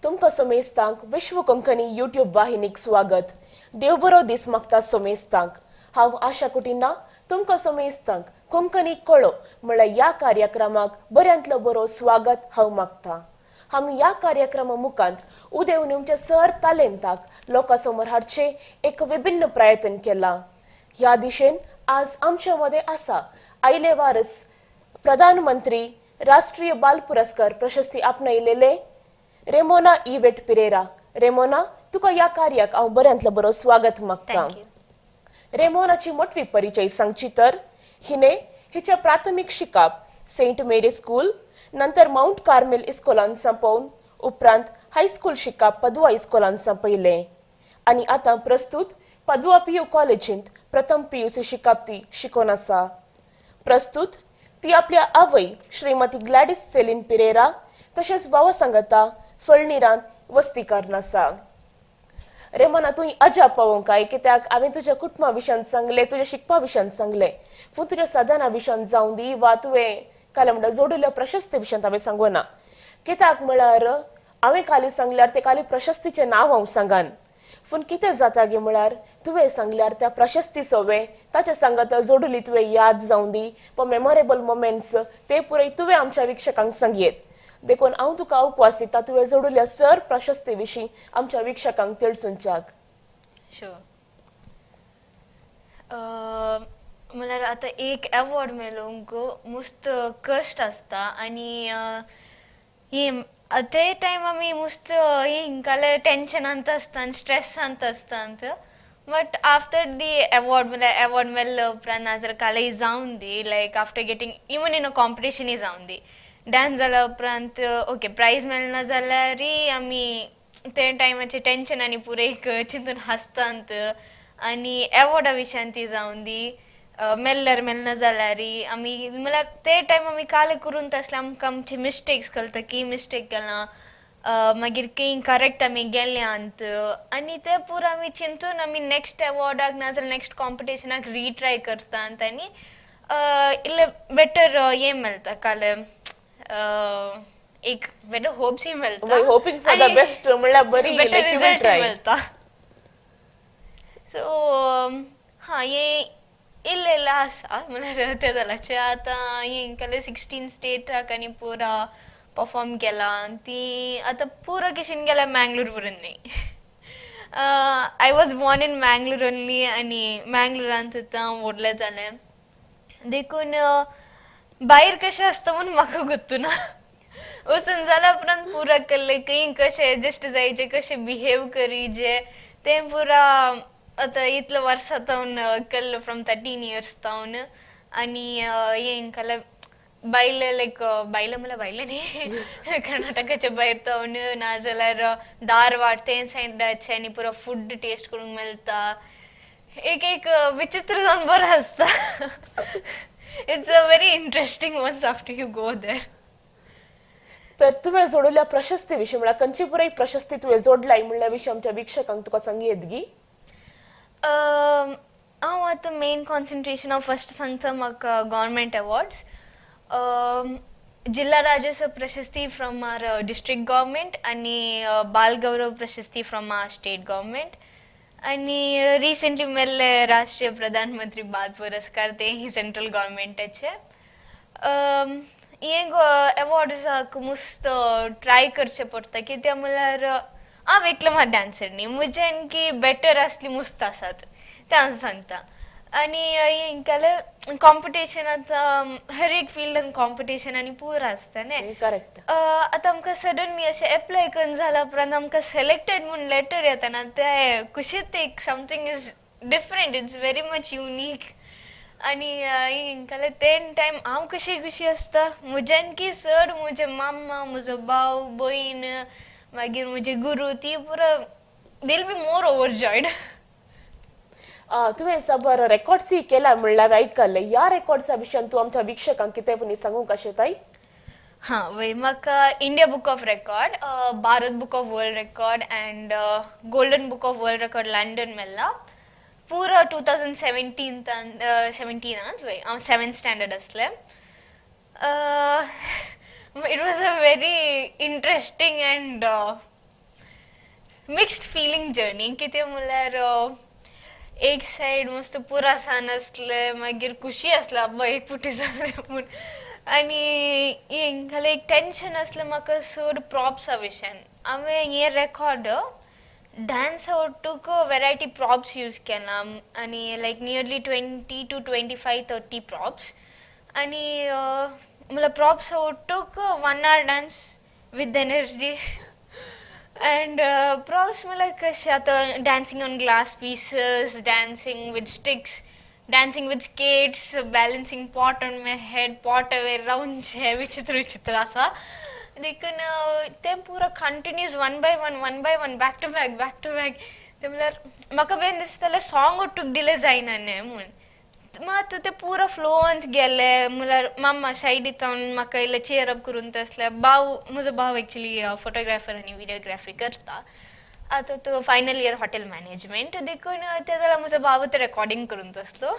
तुमकां समेस्तांक विश्व कोंकणी यूट्यूब वाहिनीक स्वागत. देव बरो दीस मागता समेस्तांक. हांव आशा कुटिना तुमकां समेस्तांक कोंकणी कळो म्हळ्यार ह्या कार्यक्रमाक बऱ्यांतलो बरो स्वागत हांव मागता. आमी ह्या कार्यक्रमा मुखांत उदेवन आमच्या सर तालेंताक लोकां समोर हाडचें एक विभिन्न प्रयत्न केला. ह्या दिशेन आज आमच्या मदें आसा आयले वारस प्रधानमंत्री राष्ट्रीय बाल पुरस्कार प्रशस्ती आपणायलेले रेमोना इवेट पिरेरा. रेमोना, तुका ह्या कार्याक हांव बऱ्यांतलो बरो स्वागत मागता. रेमोनाची मोटवी परिचय सांगची तर हिने हिच्या प्राथमीक शिकाप सेंट मेरी स्कूल, नंतर माउंट कार्मेल इस्कोलान संपोवन उपरांत हायस्कूल शिकाप पदवा इस्कोलान संपयलें आनी आतां प्रस्तुत पदवा पी यू कॉलेजींत प्रथम पी you see शिकाप ती शिकोन आसा. प्रस्तुत ती आपल्या आवय श्रीमती ग्लॅडीस सेलीन पिरेरा तशेंच भावा सांगता फळणीरान वस्तीकार आसा. रेमोना, तूं अजाप पावोंक काय कित्याक हांवें तुज्या कुटुंबा विशयान सांगलें, तुज्या शिकपा विशयान सांगलें, पूण तुज्या साधना विशयान जावं दी वा तुवें काल म्हणल्यार जोडिल्ल्या प्रशस्ती विशयांत हांवें सांगूना. ना कित्याक म्हळ्यार हांवें काली सांगल्यार ते काली प्रशस्तीचें नांव हांव सांगान, पूण कितें जाता गे म्हळ्यार तुवें सांगल्यार त्या प्रशस्ती सोवे ताच्या सांगात जोडली तुवें याद जावं दी वा मेमोरेबल मोमेंट्स ते पुराय तुवें आमच्या वीक्षकांक सांगयेत. देखून हांव तुका उपवास दिता तुवें जोडिल्ल्या सर प्रशस्ती विशीं आमच्या वीक्षकांक तेळसुनच्याक. शुअर. म्हळ्यार आतां एक एवॉर्ड मेळोवंक मस्त कश्ट आसता आनी ते टायम आमी मस्त हिंकाले टेंशनांत आसता आनी स्ट्रेसांत आसता. बट आफ्टर the award म्हळ्यार एवॉर्ड मेळ्ळो उपरांत नाजाल्यार कालय जावन दी, like after getting even in a कॉम्पिटिशनूय जावन दी, डान्स जाल्या उपरांत ओके प्रायज मेळना जाल्यारय आमी ते टायमाचे टेंशन आनी पुराय एक चिंतून हांसतात आनी एवॉर्डा विशयान ती जावन दी, मेळ्ळ्यार मेळना जाल्यारय आमी म्हळ्यार ते टायम आमी काल करून तसले आमकां आमचे मिस्टेक्स कळटा की मिस्टेक केला, मागीर खंय करेक्ट आमी गेल्यांत आनी ते पुरो आमी चिंतून आमी नेक्स्ट एवॉर्डाक नाजाल्यार नेक्स्ट कॉम्पिटिशनाक रिट्राय करतात आनी इल्लें बेटर हें मेळटा, काल एक बेटर होप्सूय मेळटा, होपींग फॉर the best म्हणल्यार बरी बेटर रिजल्ट मेळटा. सो हां, हें इल्लें इल्लें आसा म्हळ्यार तें जालाचें. आतां हें केलें 16 स्टेटाक आनी पुरा परफॉर्म केला ती आतां पुरो कशीन गेल्या मँगलोर पर्यंत न्ही. I was born in Mangalore only आनी मँगलोरांत आतां व्हडलें जालें, देखून भायर कशें आसता म्हूण म्हाका गोत्तू ना. वचून जाल्या उपरांत पुरा कळ्ळें खंय कशें एडजस्ट जायचें, कशें बिहेव करीचें तें पुरा आतां इतले वर्सां तावन कळ्ळें, फ्रॉम 13 इयर्स तावन. आनी हें कळ्ळें बायले लायक बायले म्हणल्यार बायले न्ही, कर्नाटकाच्या भायर तावन नाजाल्यार धारवाड ते सायडाचे आनी पुरो फूड टेस्ट करूंक मेळटा, एक एक विचित्र जावन बरें आसता. It's a very interesting once after you go there. तर तुवें जोडिल्ल्या प्रशस्ती विशीं म्हळ्यार खंयची पुराय प्रशस्ती तुवें जोडलाय म्हणल्या विशीं आमच्या वीक्षकांक तुका सांगयेत गी? हांव आतां मेन कॉन्सन्ट्रेशन हांव फस्ट सांगता म्हाका गव्हर्मेंट एवॉर्ड्स, जिल्हा राजस्व प्रशस्ती फ्रॉम our district government आनी बाल गौरव प्रशस्ती फ्रॉम our state government आनी रिसेंटली मेल्ले राष्ट्रीय प्रधानमंत्री बाल पुरस्कार तें सेंट्रल गव्हर्मेंटाचे. हे एवॉर्ड्साक मस्त ट्राय करचें पडटा कित्याक म्हळ्यार हांव एकलें मात डान्सर न्ही, म्हज्यान आणकी बेटर आसली मस्त आसात तें हांव सांगता. आनी हेंकाले कॉम्पिटिशन आतां हर एक फिल्डान कॉम्पिटिशन आनी पुरो आसता न्ही. करेक्ट. आतां आमकां सडनली अशें एप्लाय करून जाल्या उपरांत आमकां सिलेक्टेड म्हूण लेटर येता ना, ते खुशीत एक something is different, it's very much unique. आनी हेंकाले ते टायम हांव कशी खुशी आसता, म्हज्यान की चड म्हजे मामा, म्हजो भाव भयण, मागीर म्हजे गुरू, ती पुरो they will be more overjoyed. तुवें साबार रेकॉर्ड्सूय केला म्हणल्यार आयकल्लें, ह्या रेकॉर्ड्सा विशयान तूं आमच्या वीक्षकांक कितें पुणी सांगूंक आशेताय? हां, वय म्हाका India book of record, Bharat book of world record and golden book of world record London मेळ्ळा पुरो 2017 वय हांव 7th standard आसलें. It was a very interesting and mixed feeling journey. कितें म्हणल्यार एक सायड मस्त पुरा सान आसलें, मागीर खुशी आसलें अब्बा एक पुटी जालें म्हूण, आनी हें एक टेंशन आसलें म्हाका चड प्रॉप्सा विशयान. हांवें हें रेकॉर्ड डांसा ಒಟ್ಟುಕು ವೆರೈಟಿ ಪ್ರಾಪ್ಸ್ ಯೂಸ್ केला आनी like nearly 20 to 25, 30 props. आनी म्हणल्यार props ಒಟ್ಟುಕು 1 hour dance with energy and props म्हणल्यार कशें आतां dancing on glass pieces, dancing with sticks, dancing with skates, balancing pot on my head, pot वयर रावनचें विचित्र विचित्र आसा. देखून तें पुरो continuous one by one, one by one, back to back, back to back. तें म्हणल्यार म्हाका बेन दिसतालें सॉंग ಒಟ್ಟುಕ್ डिले जायना न्ही म्हूण, मात तें पुरो फ्लोवांत गेलें. म्हणल्यार मामा सायडींत म्हाका इल्लें चियर अप करून आसलें. भाव, म्हजो भाव एक्चुली फोटोग्राफर आनी विडियोग्राफी करता आतां, तो फायनल इयर हॉटेल मॅनेजमेंट. देखून ते जाल्यार म्हजो भाव रेकॉर्डिंग करून आसलो,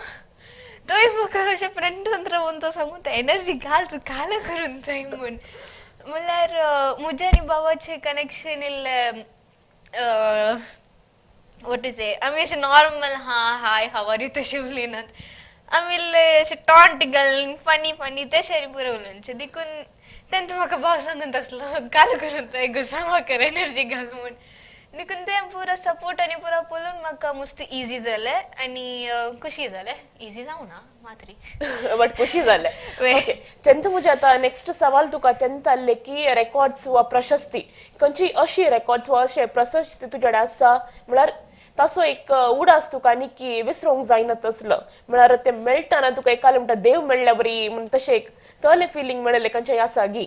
तोय म्हाका अशें फ्रंटान रावून तो सांगून तो एनर्जी घाल तूं, घाल करून थंय म्हूण. म्हणल्यार म्हजें आनी भावाचें कनेक्शन इल्लें, what is ए, आमी अशें नॉर्मल हां हाय how are you तशें उलयनात. आमी इल्ले अशें टॉन्ट घालून फनी फनी तशें आनी पुरो उलोवचें. देखून तेन्ना म्हाका भाव सांगून आसलो घाल करून थंय घुसा कर, एनर्जी घाल म्हूण. देखून तें पुरो सपोर्ट आनी पुरो पळोवन म्हाका मस्त इजी जालें आनी खुशी जालें. इजी जावना मातरी. बट खुशी जालें. ओके, तेंत म्हजें आतां नेक्स्ट सवाल तुका तेंत आसलें की रेकॉर्ड्स वा प्रशस्ती, खंयची अशी रेकॉर्ड्स वा अशे प्रशस्ती तुजे कडेन आसा, म्हळ्यार तासो एक उडास तुका आनी की विसरोंक जायना तसलो, म्हळ्यार ते मेळटना तुका एकाले म्हणटा देव मेळ्ळ्या बरी म्हूण, तशें एक तसलें फिलींग मेळ्ळें खंयचें आसा गी?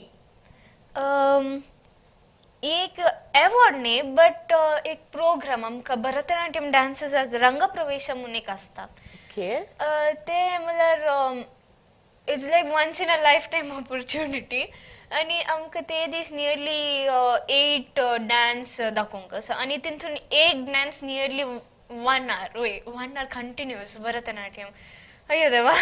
एक अवॉर्ड न्ही, बट एक प्रोग्राम आमकां भरतनाट्यम डान्सर्साक रंगप्रवेश म्हूण एक आसता. ते म्हणल्यार it's like once in a life time opportunity. आनी आमकां ते दीस नियरली एट डान्स दाखोवंक आसा आनी तितून एक डान्स नियरली 1 our, वय, 1 our continuous Bharatanatyam. अय्यो देवा!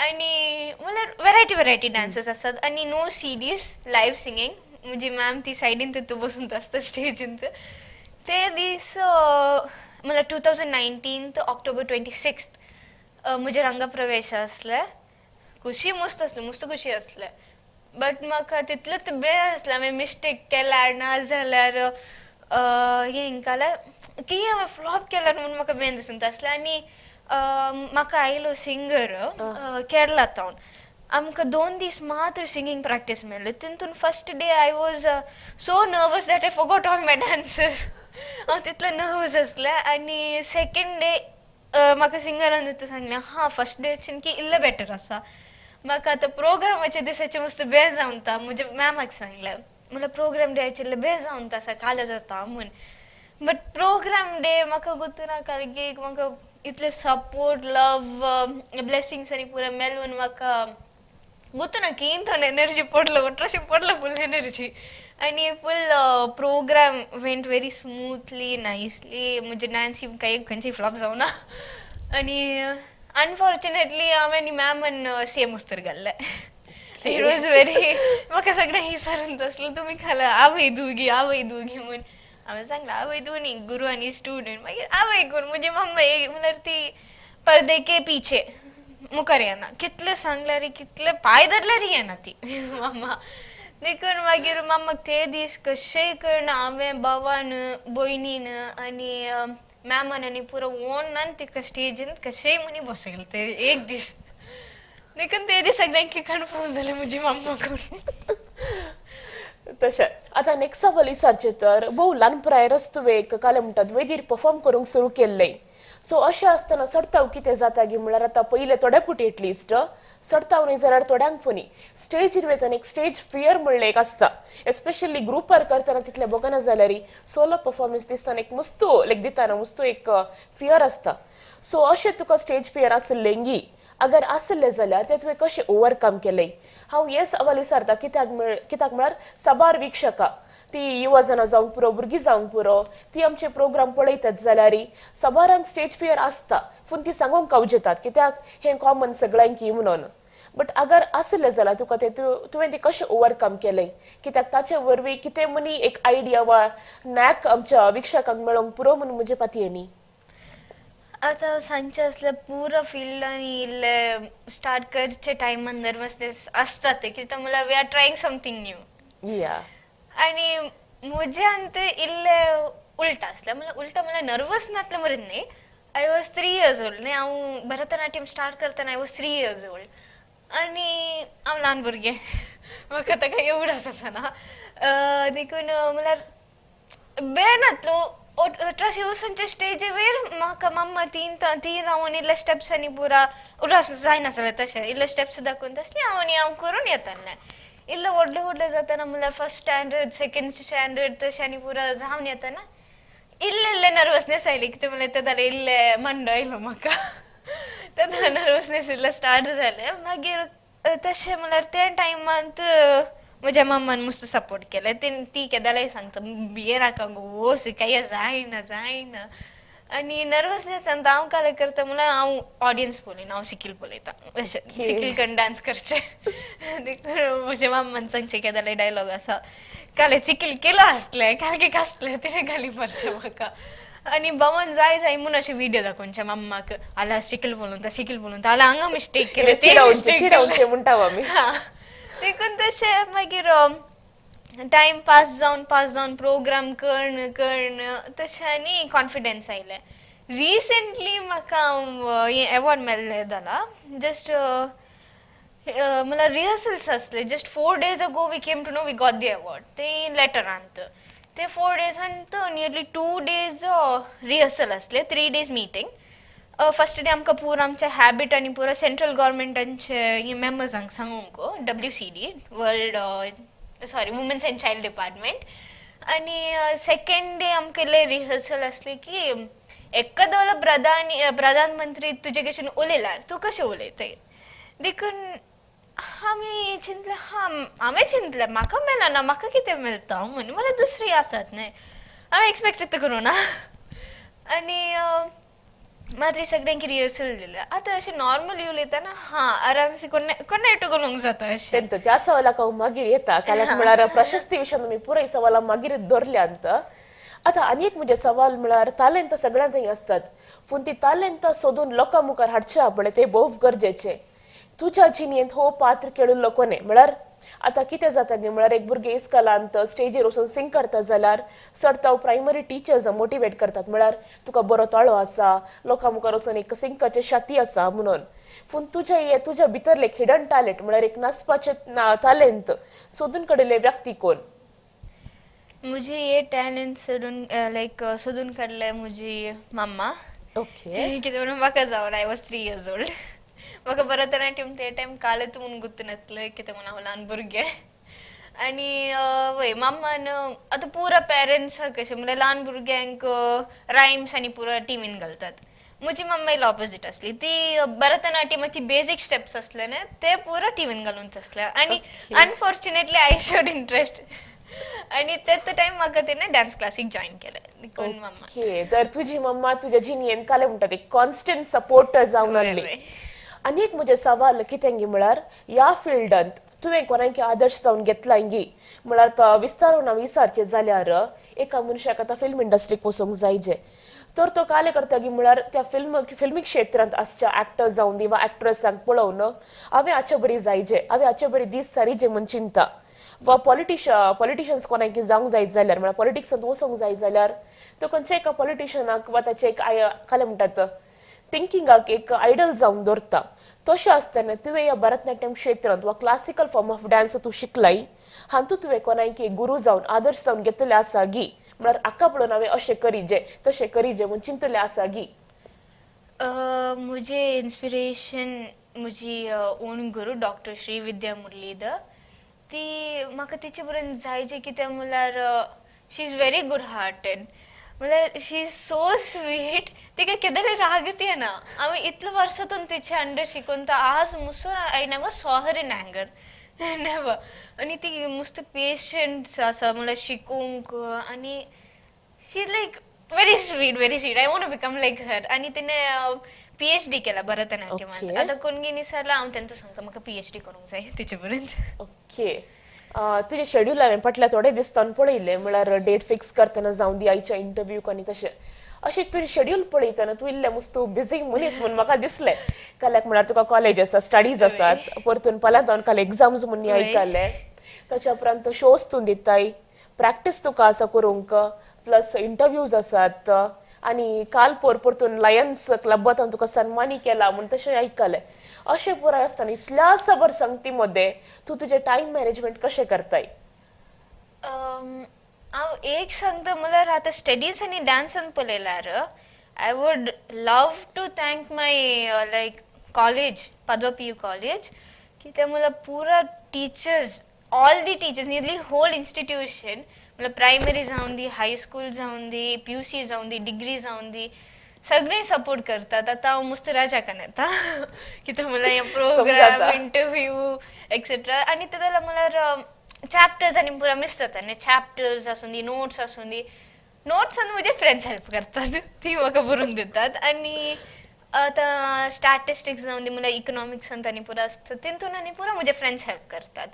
आनी म्हणल्यार वेरायटी वेरायटी डान्सीस आसात आनी नो सीडीज, लायव्ह सिंगींग. म्हजी मॅम ती सायडीन तितू बसून आसता स्टेजीन. ते दीस म्हणल्यार 2019 October 26 म्हजें रंगप्रवेश आसलें. खुशी मस्त आसली, मस्त खुशी आसलें, बट म्हाका तितलेंच बें आसलें हांवें मिस्टेक केल्यार ना जाल्यार हें जाल्यार की हांवें फ्लॉप केल्यार म्हूण म्हाका बें दिसून आसलें. आनी म्हाका आयलो सिंगर केरला तावन. आमकां 2 दीस मात्र सिंगींग प्रॅक्टीस मेळ्ळी. तितून first day I was so nervous that I forgot all my dances. हांव तितलें नर्वस आसलें. आनी सेकेंड डे म्हाका सिंगरान तितू सांगलें, हां, फर्स्ट डेच्यान की इल्लें बेटर आसा. म्हाका आतां प्रोग्रामाच्या दिसाचें मस्त बें जावन ता. म्हज्या मॅमाक सांगलें, म्हणल्यार प्रोग्राम डेचे इल्लें बें जावन आसा, काल जाता म्हूण. बट प्रोग्राम डे म्हाका गोतू ना की म्हाका इतले सपोर्ट, लव, ब्लेसिंग्स आनी पुरो मेळून म्हाका गोतू ना की थंय एनर्जी पडलो, वट्राशी पडलो फूल एनर्जी आनी full program went very smoothly, nicely. म्हजे डान्सी कांय खंयची फ्लॉप जावना. आनी अनफॉर्च्युनेटली हांवें आनी मॅमान सेम उस्तर घाल्लें. It was very, म्हाका सगळें विचारून आसलो, तुमी खाला आवय दुगी, आवय दुगी म्हूण. हांवें सांगलें, आवय दोनी, गुरू आनी स्टुडंट. मागीर आवय कोण? म्हजी मम्मा एक म्हणल्यार ती पर्दे के पीछे, मुखार येना. कितलें सांगल्यार, कितले पांय धरल्यार येना ती मम्मा. देखून मागीर मम्माक ते दीस कशेंय करून हांवें, भावान, भयणीन आनी मॅमान आनी पुरो ओनान तिका स्टेजीन कशेंय म्हणी बसयलें ते एक दीस. देखून ते दीस सगळ्यांक कन्फर्म जालें म्हजी मम्मा कोण. तशें आतां नेक्स्ट सवाल विचारचें तर भोव ल्हान पिरायेरच तुवें एक काले म्हणटात वेदीर परफॉर्म करूंक सुरू केल्लें. सो अशें आसतना चडताव कितें जाता गी, म्हणल्यार आतां पयलें थोडे पुटी एटलिस्ट चडताव न्ही जाल्यार थोड्यांक फुनी स्टेजीर वयतना एक स्टेज फियर म्हणलें एक आसता. एस्पेशली ग्रुपार करतना तितलें बगना जाल्यार सोलो परफॉर्मन्स दिसतना एक मस्तू लायक दितना मस्तू एक फियर आसता. सो अशें तुका स्टेज फियर आसलें गी? अगर आसलें जाल्यार तें तुवें कशें ओवरकम केलें? हांव हे सवाल विचारता कित्याक म्हळ्यार साबार वीक्षकां, ती युवा जाणां जावंक पुरो, भुरगीं जावंक पुरो, ती आमचे प्रोग्राम पळयतात जाल्यार साबारांक स्टेज फियर आसता, पूण ती सांगूंक कावजेतात कित्याक हें कॉमन सगळ्यांकी म्हणून. बट अगर आसलें जाल्यार तुका तें तुवें तें कशें ओवरकम केलें? कित्याक ताचे वरवीं कितें मनी एक आयडिया वा नॅक आमच्या वीक्षकांक मेळोंक पुरो म्हणून म्हजे पातयेनी. आतां सांगचें आसल्यार पुरो फिल्डांनी इल्ले स्टार्ट करचे टायमान नर्वसनेस आसता ते, कित्याक म्हणल्यार we are trying something new. या आनी म्हज्यान ते इल्ले उल्टा आसलें, म्हणल्यार उल्टा म्हणल्यार नर्वस नातलें मरे न्ही. I was 3 years old न्ही, हांव भरतनाट्यम स्टार्ट करतना I was 3 years old आनी हांव ल्हान भुरगें, म्हाका ताका एवढास आसना, देखून म्हणल्यार बेनातलो अठराशे वर्सांच्या स्टेजीवेर म्हाका मम्मा तीन तीन रावन इल्ले स्टेप्स आनी पुरा उडास जायनासलें तशें इल्ले स्टेप्स दाखोवन तसलें हांव आनी हांव करून येतालें. इल्लें व्हडलें व्हडलें जाताना म्हणल्यार फर्स्ट स्टँडर्ड सेकंड स्टँडर्ड तशें आनी पुरा जावन येताना इल्लें इल्लें नर्वसनेस आयली, कितें म्हणल्यार तें जालें इल्लें मांडो आयलो म्हाका, तेन्ना नर्वसनेस इल्लें स्टार्ट जालें. मागीर तशें म्हणल्यार त्या टायमांत म्हज्या मम्मान मस्त सपोर्ट केलें. ती केदाळाय सांगता भियेनाका गो, शिकाय जायना जायना. आनी नर्वसनेसान हांव काले करता म्हणल्यार हांव ऑडियन्स पळयना, हांव सिकील पळयता, अशें सिकील करून डांस करचें. देखून म्हज्या मम्मान सांगचें केदाळाय डायलॉग आसा, काले चिकील केलो आसलें कालके आसलें तिणें गाली मारचें म्हाका. आनी बाबान जाय जाय म्हणून अशें विडियो दाखोवचे मम्माक, आला शिकल बोलून शिकल बोलून आला हांगा मिस्टेक केलें चिडोवचें म्हणटा आमी. देखून तशें मागीर टायम पास जावन प्रोग्राम कर्ण कर्ण तशें आनी कॉन्फिडन्स आयलें. रिसेंटली म्हाका हें एवॉर्ड मेळ्ळें जाला, जस्ट म्हणल्यार रिहर्सल्स आसले, just 4 days ago we came to know we got the award. ते लेटरांत ते 4 डेजांत नियरली 2 डेज रिहर्सल आसले, 3 डेज मिटींग. फर्स्ट डे आमकां पुरो आमचे हॅबिट आनी पुरो सेंट्रल गव्हर्मेंटांचे मेंबर्सांक सांगूंक, WCD world sorry womens and child department. आनी सेकेंड डे आमकां इल्लें रिहर्सल आसली की एकादो प्रधानमंत्री तुजे कशेन उलयल्यार तूं कशें उलयताय. देखून आमी चिंतलें, हां हांवें चिंतलें म्हाका मेळना, म्हाका कितें मेळटा म्हणून, म्हणल्यार दुसरी आसात न्हय, हांवें एक्सपेक्ट करूं ना. आनी मात्र सगळ्यांक रिहर्सल दिलें. आतां अशें नॉर्मली उलयतना हां आरामसे कोण करूंक जाता अशें. त्या सवालाक हांव मागीर येता, कारण म्हळ्यार प्रशस्ती विशयान आमी पुराय सवालां मागीर दवरल्यांत. आतां आनी एक म्हजें सवाल म्हळ्यार तालेंतां सगळ्यां थंय आसतात, पूण ती तालेंतां सोदून लोकां मुखार हाडच्या पळय तें भोव गरजेचें. तुज्या जिणेंत हो पात्र खेळिल्लो कोणें? म्हळ्यार आतां कितें जाता न्ही, म्हळ्यार एक भुरगें इस्कॉलांत स्टेजीर वचून सिंग करता जाल्यार चडताव प्रायमरी टिचर्स मोटिवेट करतात, म्हळ्यार तुका बरो ताळो आसा, लोकां मुखार वचून एक सिंग करचें शाती आसा म्हणून. पूण तुज्या हे तुज्या भितरलें एक हिडन टॅलंट म्हळ्यार एक नाचपाचें टॅलंट सोदून काडिल्लें व्यक्ती कोण? म्हजी हे टॅलंट सोदून लायक सोदून काडलें म्हजी मम्मा. ओके. कितें म्हणून म्हाका जावन I was 3 years old, म्हाका भरतनाट्यम ते टायम कालत म्हणून गुत्तनातलें, कितें म्हणून हांव ल्हान भुरगें. आनी वय मम्मान आतां पुरा पेरंट्साक कशें म्हणल्यार ल्हान भुरग्यांक रायम्स आनी पुरा टिमीन घालतात. म्हजी मम्मा इल्लो ऑपोजीट आसली, ती भरतनाट्यमाची बेजीक स्टेप्स आसले न्ही ते पुरा टिमीन घालून आसले. आनी अनफॉर्च्युनेटली I showed interest आनी तेच टायम म्हाका तिणें डान्स क्लासीक जॉयन केलें. देखून मम्मा. तर तुजी मम्मा तुज्या जिणेंत काले म्हणटा ती कॉन्स्टंट सपोर्टर जावन आसली. आनी एक म्हजें सवाल कितें गी म्हळ्यार ह्या फिल्डांत तुवें कोणाक आदर्श जावन घेतला गी? म्हळ्यार विस्तारून हांव विचारचें जाल्यार एका मनशाक आतां फिल्म इंडस्ट्रीक वचूंक जायजे, तर तो काले करता गी म्हळ्यार त्या फिल्मी क्षेत्रांत आसच्या एक्टर्स जावन दी वा एक्ट्रसांक पळोवन हांवें हाचे बरी जायजे, हांवें हाचे बरी दीस सारीजे म्हूण चिंता. वा पॉलिटिशन्स कोणाक जावंक जायत जाल्यार म्हळ्यार पॉलिटिक्सांत वचूंक जाय जाल्यार तो खंयच्या एका पॉलिटिशनाक वा ताचे एक काले म्हणटात थिंकिंगाक एक आयडल जावन दवरता. तशें आसतना तुवें ह्या भरतनाट्यम क्षेत्रांत वा क्लासिकल फॉर्म ऑफ डान्स तूं शिकलाय, हातूंत तुवें कोणाक एक गुरू जावन आदर्श जावन घेतलें आसा गी? म्हळ्यार हाका पळोवन हांवें अशें करीजे तशें करीजे म्हूण चिंतलें आसा गी? म्हजें इन्स्पिरेशन म्हजी ओन गुरू डॉक्टर श्री विद्या मुरलीधर. ती म्हाका तिचे बरोबर जायचे कितें म्हणल्यार she is very good hearted, म्हणल्यार शी is so sweet. तिका केदले रागत येना. हांवें इतले वर्सां तिचे अंडर शिकून तो आज मुसोर I never saw her in anger, never. आनी ती मस्त पेशंट्स आसा म्हणल्यार शिकूंक, आनी she is like very sweet, very sweet. I want to become like her. आनी तिणें पीएचडी केला भरतनाट्यमांत. आतां कोणगी निसरला हांव तेंका सांगता म्हाका पीएचडी करूंक जाय तिचे पर्यंत. ओके, तुजें शेड्यूल हांवें फाटल्या थोडे दीस तावन पळयलें, म्हळ्यार डेट फिक्स करतना जावं दी आयच्या इंटरव्यूक आनी तशें अशें तुजें शेड्यूल पळयतना तूं इल्लें मुस्तू बिजी मनीस म्हूण म्हाका दिसलें. काल्याक म्हळ्यार तुका कॉलेज आसा, स्टडीज आसात, परतून पल्यां तावन काल एग्जाम्स म्हूण आयकलें, ताच्या उपरांत शोज तूं दिताय, प्रॅक्टीस तुका आसा करूंक, प्लस इंटरव्यूज आसात आनी काल पोर परतून लायन्स क्लबांत तुका सन्मानी केला म्हूण तशें आयकलें. अशें पुराय आसतना इतल्या सबर संगती मदें तूं तुजें टायम मॅनेजमेंट कशें करताय? हांव एक सांगता म्हळ्यार आतां स्टडीज आनी डान्सान पळयल्यार I would love to thank my like college, Padwa PU college, कित्याक म्हळ्यार पुरा teachers, all the teachers, nearly whole institution, म्हळ्यार प्रायमरी जावन दी, हायस्कूल जावन दी, पीयूसी जावन दी, डिग्री जावन दी, सगळे सपोर्ट करतात. आतां हांव मुस्त राजाकान येता कित्याक म्हळ्यार हे प्रोग्राम, इंटरव्यू एक्सेट्रा. आनी ते जाल्यार म्हळ्यार चॅप्टर्स आनी पुरा मिस जाता न्ही, चॅप्टर्स आसूं दी, नोट्स आसूं दी, नोट्सान म्हजे फ्रेंड्स हेल्प करतात, ती म्हाका बरोवन दितात. आनी आतां स्टॅटिस्टिक्स जावन दी, म्हळ्यार इकनॉमिक्सान आनी पुरा आसता तितून आनी पुरा म्हजे फ्रेंड्स हेल्प करतात.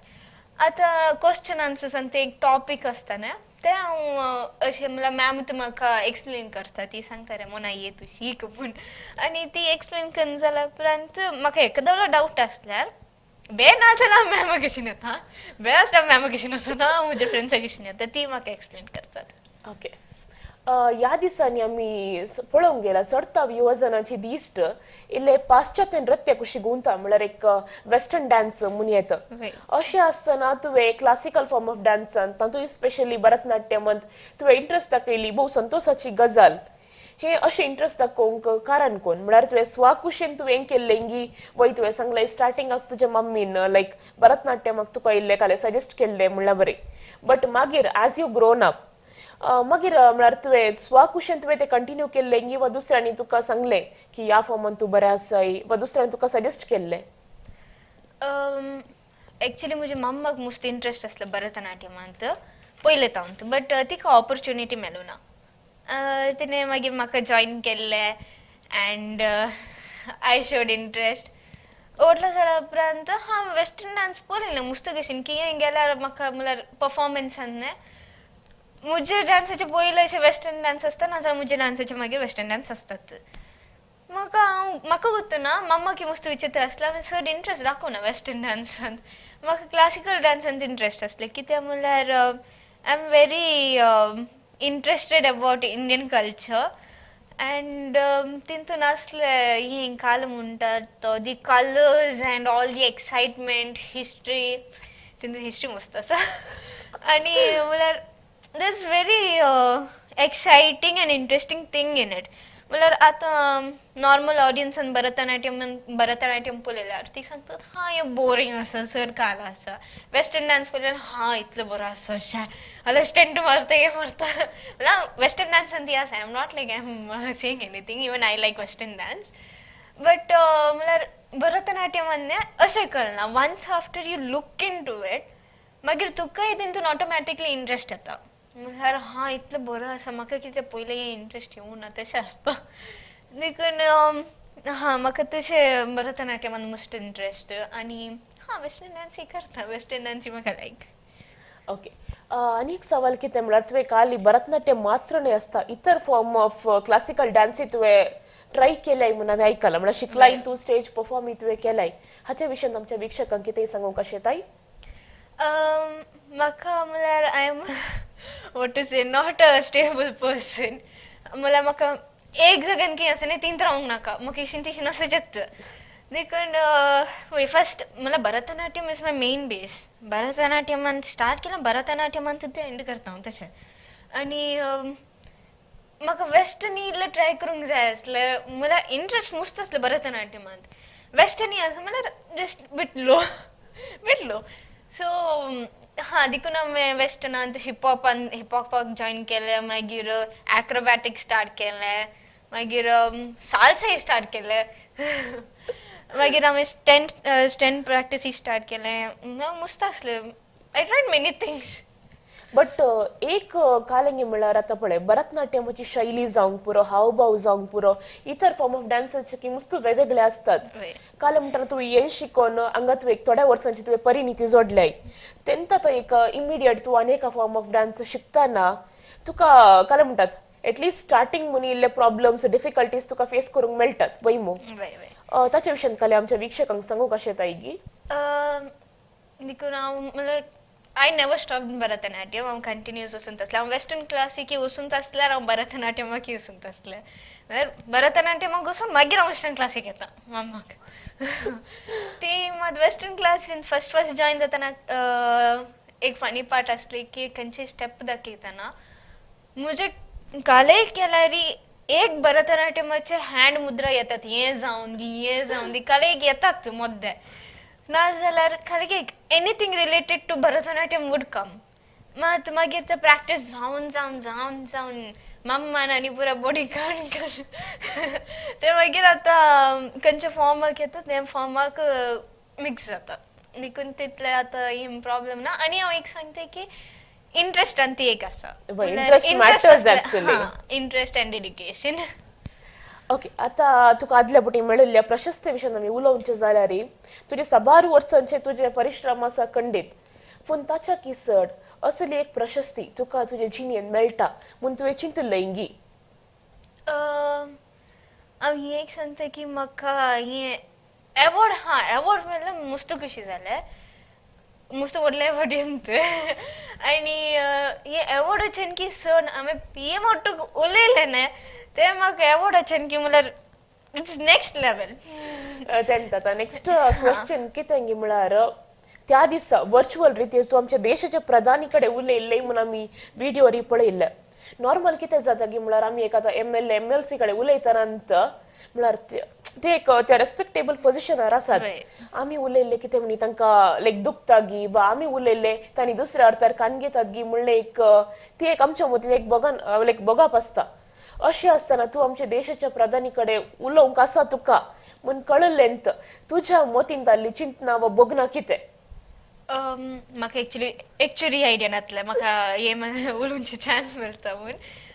आतां क्वेश्चन आन्सर्सान ते एक टॉपीक आसता न्ही, ते हांव अशें म्हळ्यार मॅम ती म्हाका एक्सप्लेन करता, ती सांगता रे मोना ये तूं शीक म्हूण, आनी ती एक्सप्लेन करून जाल्या उपरांत म्हाका एकादो डावट आसल्यार बे ना जाल्यार मॅमा कशीन येता, बे आसल्यार मॅमा कशीन वचना, हांव म्हज्या फ्रेंड्सा कशीन येता, ती म्हाका एक्सप्लेन करतात. ओके, ह्या दिसांनी आमी पळोवंक गेल्यार चडता युवजनांची दिश्ट इल्ले पाश्चात्य नृत्य कशी गुंता, म्हळ्यार एक वेस्टर्न डान्स म्हूण येता. अशें आसतना तुवें क्लासिकल फॉर्म ऑफ डान्सान, तातूंत स्पेशली भरतनाट्यमांत तुवें इंट्रस्ट दाखयली, भोव संतोशाची गजाल. हे अशें इंट्रस्ट दाखोवंक कारण कोण? म्हळ्यार तुवें स्वाकुशेन तुवें केल्लें गी वय तुवें सांगलें स्टार्टिंगाक तुज्या मम्मीन लायक भरतनाट्यमाक तुका इल्लें कालें सजेस्ट केल्लें म्हणल्यार बरें, बट मागीर एज you grown up मागीर म्हळ्यार तुवें स्वाकुशेन तुवें तें कंटिन्यू केल्लें गी वा दुसऱ्यांनी तुका सांगलें की ह्या फॉर्मान तूं बरें आसाय वा दुसऱ्यांनी तुका सजेस्ट केल्लें? एक्चुली म्हज्या मम्माक मस्त इंट्रस्ट आसलो भरतनाट्यमांत पयलें तावन, बट तिका ऑपॉर्च्युनिटी मेळूं ना. तिणें मागीर म्हाका जॉयन केल्लें एंड I showed interest. व्हडलो जाल्या उपरांत हांव वेस्टर्न डान्स पळयलें मुस्त कशीन की गेल्यार म्हाका म्हळ्यार पफॉर्मन्सान न्ही म्हजे डान्साचे पयले अशे वेस्टर्न डान्स आसता, नाजाल्यार म्हजे डान्साचे मागीर वेस्टर्न डान्स आसतात. म्हाका हांव म्हाका गोत्तू ना मम्माक मस्त विचित्र आसलें, हांवें चड इंट्रस्ट दाखोवना वेस्टर्न डान्सान, म्हाका क्लासिकल डान्सान इंट्रस्ट आसलें. कित्याक म्हणल्यार I am very interested about Indian culture and तितून आसलें हें काल म्हणटात तो the colours and all the excitement, history, तितून हिस्ट्री मस्त आसा. आनी म्हणल्यार this very exciting and interesting thing in it. म्हणल्यार आतां नॉर्मल ऑडियन्सान भरतनाट्यम पळयल्यार ती सांगतात हां हें बोरींग आसा, सर काल आसा. वेस्टर्न डान्स पळयल्यार हां इतलो बरो आसा, शा जाल्यार स्टंट मारता, हें मारता. म्हणल्यार वेस्टर्न डान्सान ती आसा, I am not like I am saying anything, even I like western dance, but म्हणल्यार भरतनाट्यमान न्ही अशें कळना. Once after you look into it मागीर तुकाय तितून ऑटोमॅटिकली इंट्रस्ट येता, म्हणल्यार हां इतलें बरो आसा, म्हाका कितें पयलें हें इंट्रस्ट येवना ना तशें आसता. देखून हां म्हाका तशें भरतनाट्यमान मस्त इंट्रस्ट आनी हां वेस्टर्न डान्सूय करता, वेस्टर्न डान्सूय म्हाका लायक. ओके, आनी एक सवाल कितें म्हळ्यार तुवें काली भरतनाट्यम मात्र न्हय आसता, इतर फॉर्म ऑफ क्लासिकल डान्सूय तुवें ट्राय केल्याय म्हूण हांवें आयकलां, म्हळ्यार शिकलाय तूं, स्टेज परफॉर्मूय तुवें केलाय, हाच्या विशयान आमच्या वीक्षकांक कितेंय सांगूंक अशें ताय? म्हाका म्हणल्यार I am what to say, not a stable person. म्हणल्यार म्हाका एक जाग्यान कितें आसा न्ही तींत रावंक नाका, म्हाका इशीन तिशीन वचूंक येता. देखून वय फस्ट म्हणल्यार Bharatanatyam is my main base. भरतनाट्यमान start केलां, भरतनाट्यमान तें एंड करता हांव तशें. आनी म्हाका वेस्टर्न इल्लें ट्राय करूंक जाय आसलें, म्हणल्यार इंट्रस्ट मस्त आसलो भरतनाट्यमांत, वेस्टर्नूय आसा म्हणल्यार जस्ट बीट लो बीट लो. सो हां देखून हांवें वेस्टर्नांत हिपहॉपान हिपहॉपाक जॉयन केलें, मागीर एक्रोबॅटीक स्टार्ट केलें, मागीर साल्साय स्टार्ट केलें, मागीर हांवें स्टंट प्रॅक्टीसूय स्टार्ट केलें. मस्त आसलें, I tried many things. But एक कालंगी म्हणल्यार आतां पळय भरतनाट्यमाची शैली जावंक पुरो, हावभाव जावंक पुरो, इतर फॉर्म ऑफ डान्साचे की मुस्तू वेगवेगळे असतात. काल म्हणटाना तूं हें शिकोन हांगा तूं एक थोड्या वर्सांची तुवें परिणिती जोडल्याय, तेन्ना आतां एक इमिडिएट तूं आनी एका फॉर्म ऑफ डान्स शिकतना तुका काल म्हणटात एटलिस्ट स्टार्टींग म्हणून इल्ले प्रॉब्लम्स डिफिकल्टीज तुका फेस करूंक मेळटात वय मू? ताच्या विशयान काल आमच्या वीक्षकांक सांगू कशें तायगी? देखून हांव म्हणल्यार I never stop Bharatanatyam, हांव कंटिन्यूस वचून आसलें. हांव वेस्टर्न क्लासीकी वचून आसल्यार हांव भरतनाट्यमाकय वचून आसलें. म्हणल्यार भरतनाट्यमाक वचून मागीर हांव वेस्टर्न क्लासीक येता मम्माक. ती मात वेस्टर्न क्लासीन फर्स्ट फर्स्ट जॉयन जातना एक फनी पार्ट आसली की खंयचे स्टेप दाखयतना म्हजे कालय केल्यार एक भरतनाट्यमाचे हँड मुद्रा येतात, हें जावन दी हें जावन दी, काल एक येतात मद्दे, नाजाल्यार खाली एक anything related to Bharatanatyam would come. मात मागीर ते प्रॅक्टीस जावन जावन जावन जावन मम्मान आनी पुरा बॉडी काण काण ते मागीर आतां खंयच्या फॉर्माक येता ते फॉर्माक मिक्स जाता, देखून तितले आतां हें प्रॉब्लम ना. आनी हांव एक सांगता की इंट्रस्ट आनी ती एक आसा, interest matters actually, interest and dedication. Okay, आतां तुका आदल्या पटी मेळिल्ल्या प्रशस्ती विशयान आमी उलोवचें जाल्यार तुजे साबार वर्सांचे तुजे परिश्रम आसा खंडीत, पूण ताच्या की चड असली एक प्रशस्ती तुका तुजे जिणेंत मेळटा म्हूण तुवें चिंतलें गी? हांव हें एक सांगता की म्हाका हें एवॉर्ड, हां एवॉर्ड मेळ्ळें मस्त खुशी जालें, मस्त व्हडलें एवॉर्ड येत. आनी हें एवॉर्डाचें की चड हांवें पी एम ओट्टूक उलयलें न्हय ते म्हाका एवॉर्डाचें की म्हणल्यार it's next level. तेन्ना आतां नेक्स्ट क्वेश्चन कितें गी म्हळ्यार त्या दिसा वर्च्युअल रितीर तूं आमच्या देशाच्या प्रधानी कडेन उलयल्लें म्हूण आमी व्हिडियोरी पळयल्लें. नॉर्मल कितें जाता की म्हळ्यार आमी एक आतां M L A M L C कडेन उलयतना म्हळ्यार ते एक त्या रेस्पेक्टेबल पोजिशनार आसात, आमी उलयल्ले कितें म्हणी तांकां लायक दुखता गी वा आमी उलयल्ले तांणी दुसऱ्या अर्थार कान घेतात गी म्हणलें एक ती एक आमच्या मतीन एक बगन लायक बगप आसता. अशें आसतना तूं आमच्या देशाच्या प्रधानी कडेन उलोवंक आसा तुका म्हूण कळिल्लें, तुज्या मतीन जाल्ली चिंतना वा बगना कितें? म्हाका एक्चुली एक्चुअली आयडिया नासलें म्हाका हें उलोवचे चान्स मेळटा म्हूण.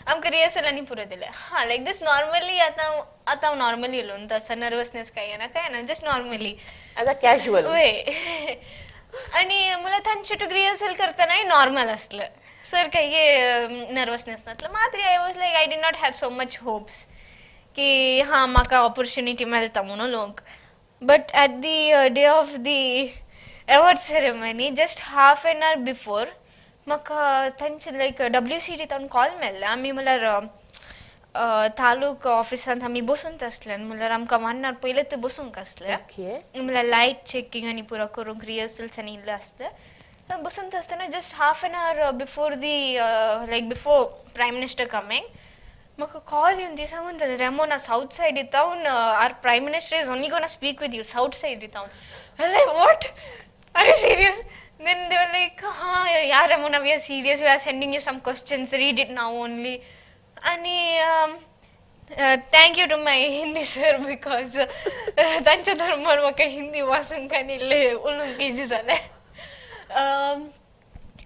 आमकां रिहर्सल आनी पुरो दिलें. हां, लायक दीस नॉर्मली आतां आतां हांव नॉर्मली उलोवन तसो नर्वसनेस कांय येना कांय ना, जस्ट नॉर्मली आतां कॅज्युअल. वय, आनी म्हणल्यार तांचे टूक रिहर्सल करतनाय नॉर्मल आसलें, सर काही नर्वसनेस नासलें. मात I was like I did not have so much hopes की हां म्हाका ऑपॉर्च्युनिटी मेळटा म्हणून उलोवंक. But at the day of the award ceremony just half an hour before म्हाका तांचे लायक डब्ल्यू सी डी तावन कॉल मेळ्ळें. आमी म्हणल्यार तालूक ऑफिसांत आमी बसून आसले, म्हणल्यार आमकां 1 our पयलींच बसूंक आसलें, म्हणल्यार लायट चॅकिंग आनी पुरो करूंक रिहर्सल्स आनी इल्लें आसलें. बसून आसतना just half an hour before the like before prime minister coming म्हाका कॉल येवन ती सांगून रेमोना सावथ सायड येतावन our prime minister is only gonna speak with you south side येतावन. Like what, are you serious? Then they were like, हाँ यार Ramona, we are serious, we are sending you some questions, read it now only. आनी thank you to my Hindi sir because तांच्या धर्मान म्हाका हिंदी वाचूंक आनी इल्लें उलोवंक इजी जालें.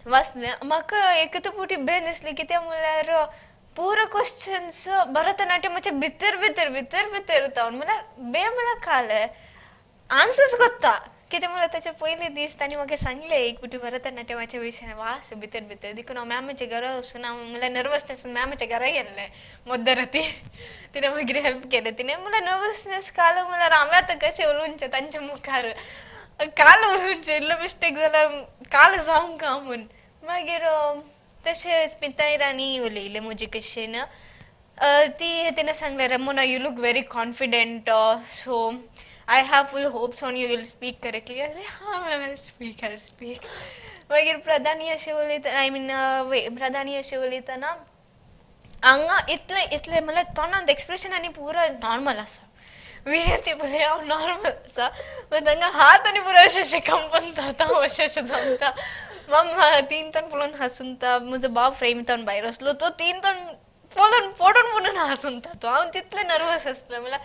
वाचलें म्हाका एकच फावटी बेन दिसली कितें म्हणल्यार पुरो क्वेश्चन्स भरतनाट्यमाच्या भितर भितर भितर भितर जावन म्हणल्यार बे म्हणल्यार कालें आन्सर्स कोत्ता कितें म्हणल्यार ताचे पयले दीस तांणी म्हाका सांगलें एक फावटी भरतनाट्यमाच्या विशयान वास भितर भितर, देखून हांव मॅमाच्या घरा वचून हांव म्हणल्यार नर्वसनेस मॅमाच्या घरा गेल्लें मध्य राती, तिणें मागीर हेल्प केलें. तिणें म्हणल्यार नर्वसनेस काल म्हणल्यार हांवें आतां कशें उलोवचें तांच्या मुखार, काल उलोवचें इल्लो मिस्टेक जाल्यार काल जावंक म्हूण. मागीर तशें स्मिता इराणी उलयलें म्हजे कशेन, ती तिणें सांगलें Ramona you look very confident, so I have full hopes on you, will speak correctly. अरे हां ma'am, I speak I speak. मागीर प्रधानी अशें उलयतना I mean प्रधानी अशें उलयतना हांगा इतलें इतलें म्हणल्यार तोंडांत एक्सप्रेशन आनी पुरो नॉर्मल आसा, विडियो ती पळय हांव नॉर्मल आसा, मागीर तांकां हात आनी पुरो अशें अशें कंपनता, हांव अशें अशें जमता. मम्मा तीन तण पळोवन हांसूनता, म्हजो भाव फ्रेम तावन भायर आसलो तो तीन तण पळोवन पडून पडून हांसूनता तो, हांव तितलें नर्वस आसलें म्हणल्यार.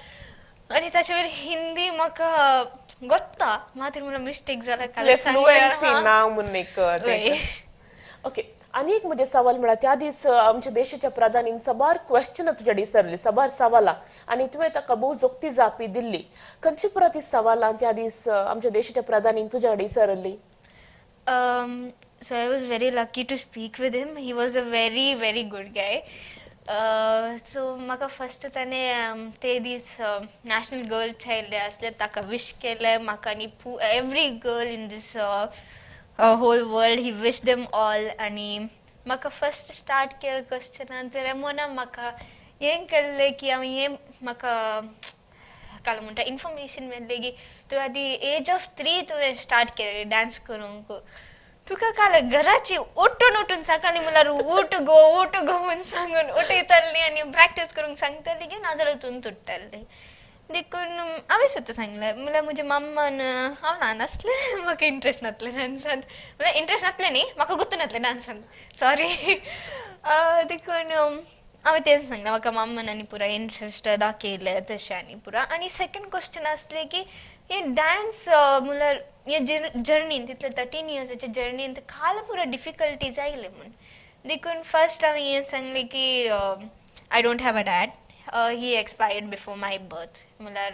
आनी ताचे वयर हिंदी म्हाका गोत्ता मात म्हळ्यार मिस्टेक जाल्यार फ्लुएन्सी ना म्हूण एक. ओके, आनी एक म्हजें सवाल म्हळ्यार त्या दीस आमच्या देशाच्या प्रधानीन साबार क्वेश्चन तुज्या विचारली, साबार सवालां आनी तुवें ताका भोव जोखती जापी दिल्ली. खंयची पुरा ती सवालां त्या दीस आमच्या देशाच्या प्रधानीन तुज्या कडेन विचारली? So I was very lucky to speak with him. He was a very, very good guy. So म्हाका फर्स्ट ताणें ते दीस नॅशनल गर्ल चायल्ड डे आसले ताका विश केलें म्हाका आनी every girl in this whole world he wish them all. आनी म्हाका फर्स्ट स्टार्ट केलें क्वेश्चनान ते रेमोना म्हाका हें केल्लें की हांवें हें म्हाका काल म्हणटा इन्फॉर्मेशन मेळ्ळें की तुवें आदी एज ऑफ 3 तुवें स्टार्ट केलें डांस करूंक. तुका काल घराची उठून उठून सकाळी म्हणल्यार उठ गो उठ गो म्हूण सांगून उठयताली आनी प्रॅक्टीस करूंक सांगताली की नाजाल्यार तूं तुट्टाली. देखून हांवें सुद्दां सांगलें म्हणल्यार म्हज्या मम्मान हांव ल्हान आसलें म्हाका इंट्रस्ट नासलें डांसांत, म्हणल्यार इंट्रस्ट नासलें न्ही म्हाका गुत्तू नासलें डांसांत, सॉरी. देखून हांवें तेंच सांगलें म्हाका मम्मान आनी पुरा इंट्रस्ट दाखयलें तशें आनी पुरा. आनी सेकंड क्वेश्चन आसलें की हे डांस म्हणल्यार हे जर्नीन तितले 13 इयर्साच्या जर्नीन काल पुरा डिफिकल्टीज आयले म्हूण. देखून फर्स्ट हांवें हें सांगलें की I don't have a dad, he expired before my birth म्हणल्यार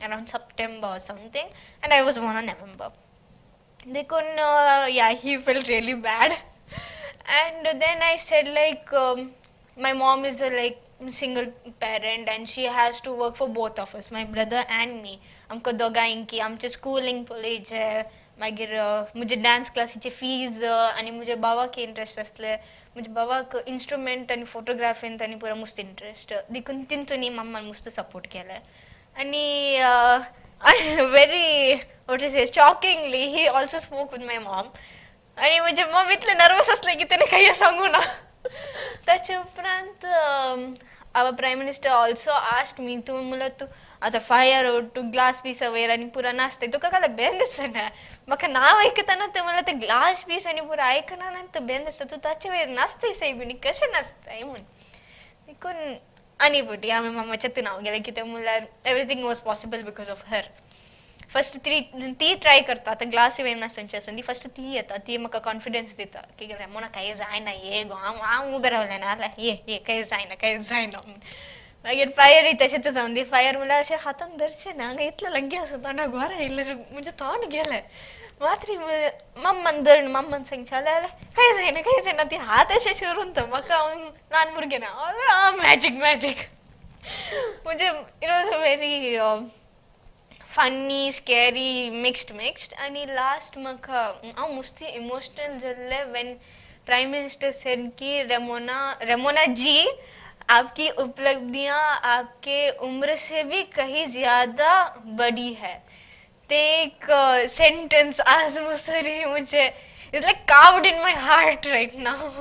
around September something and I was born on November. देखून yeah he felt really bad. And then I said like my mom is a like single parent and she has to work for both of us, my brother and me. आमकां दोगांयकी आमचें Schooling पळयचें, मागीर म्हजे dance क्लासीचे fees आनी म्हज्या बाबाक interest आसले, म्हज्या बाबाक इन्स्ट्रुमेंट आनी फोटोग्राफीन आनी पुरो मस्त इंट्रस्ट, देखून तितून मम्मान मस्त सपोर्ट केलें. आनी very what is shockingly he also spoke with my mom. आनी म्हजे मम इतलें नर्वस आसलें की तेणें कांय सांगू ना. ताचे उपरांत our prime minister also asked me तूं म्हणल्यार तूं आतां फायर तूं ग्लास पीसा वयर आनी पुरा नाचताय तुका कांय बेन दिसना? म्हाका नांव आयकतना तें म्हणल्यार तें ग्लास पीस आनी पुरा आयकना आनी तें बेन दिसता तूं ताचे वयर नाचताय सायबिणी कशें नाचताय म्हूण. देखून आनी फुटी आमी मामाच्या थंय हांव गेलें कितें म्हणल्यार everything was possible because of her. First ती ट्राय करता आतां ग्लास वयर नाचूनची आसून ती फर्स्ट ती येता ती म्हाका कॉन्फिडन्स दिता की रेमोना कांय जायना ये गो हांव हांव उबें रावलें ना जाल्यार ये ये कांय जायना कांय जायना. मागीर फायरय तशेंच जावन दी फायर म्हणल्यार अशें हातान धरचें ना हांगा इतलें लागीं आसा तोंडाक घोर आयिल्लें म्हजें तोंड गेलें. मात्र मम्मान धर मम्मान सांगचें जाल्यार कांय जायना कांय जायना ती हात अशें शिरून तो म्हाका हांव ल्हान भुरगें ना मॅजीक मॅजीक म्हणजे it was a very funny scary mixed mixed. आनी लास्ट म्हाका हांव मुस्ती इमोशनल जाल्लें when prime minister said की रेमोना रेमोना जी आपकी उपलब्धियां आपके उम्र से भी कहीं ज़्यादा बड़ी है. ते एक सेंटेंस आज मुसरी मुझे it's like carved in my heart right now.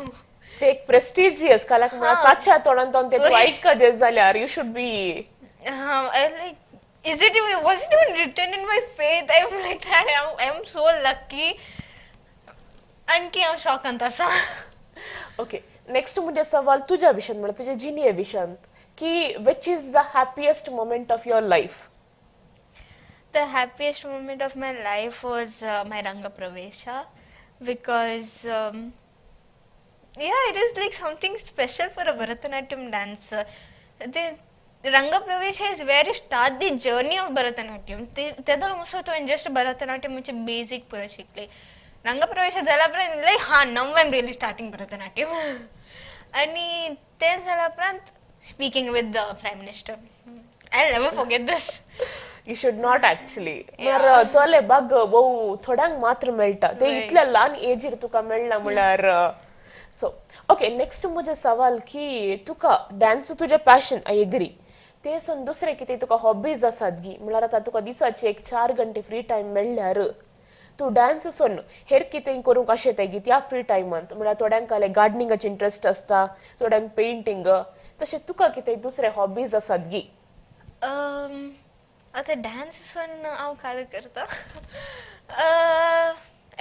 ते एक प्रेस्टिजियस कालाक म्हळ्यार ताच्या तोंडान ते तूं आयकजें जाल्यार you should be like is it even, was it even written in my faith? I'm like that. I'm so lucky. आणखी हांव शॉकांत आसा. ओके, नेक्स्ट म्हणजे सवाल तुझ्या विशयान म्हळ्यार तुज्या जिणे विशयान की which is the happiest moment of your life? The happiest moment of my life was my Ranga Pravesha because yeah, it is like something special for a Bharatanatyam dancer. The Ranga Pravesha is where you start the journey of Bharatanatyam. तेदोळ मुसो तुवें just भरतनाट्यमाचे basic पुरो शिकले. रंग प्रवेश जाल्या उपरांत लायक हा now I am really starting Bharatanatyam. आनी तें जाल्या उपरांत speaking with the prime minister, I never forget this. You should not actually. म्हळ्यार तोले बाग भोव थोड्यांक मात्र मेळटा ते इतल्या ल्हान एजीर तुका मेळना म्हळ्यार. सो ओके, नेक्स्ट म्हजें सवाल की तुका डांस तुजें पॅशन, I agree, ते सोन दुसरें कितें तुका हॉबीज आसात गी? म्हळ्यार आतां तुका दिसाचे एक 4 घंटे फ्री टायम मेळ्ळ्यार तूं डांस सोन हेर कितें करूंक अशें येता गी त्या फ्री टायमांत? म्हळ्यार थोड्यांक लायक गार्डनिंगाचे इंट्रस्ट आसता, थोड्यांक पेंटींग, तशें तुका कितें दुसरे हॉबीज आसात गी? आतां डांस सोन हांव काल करता.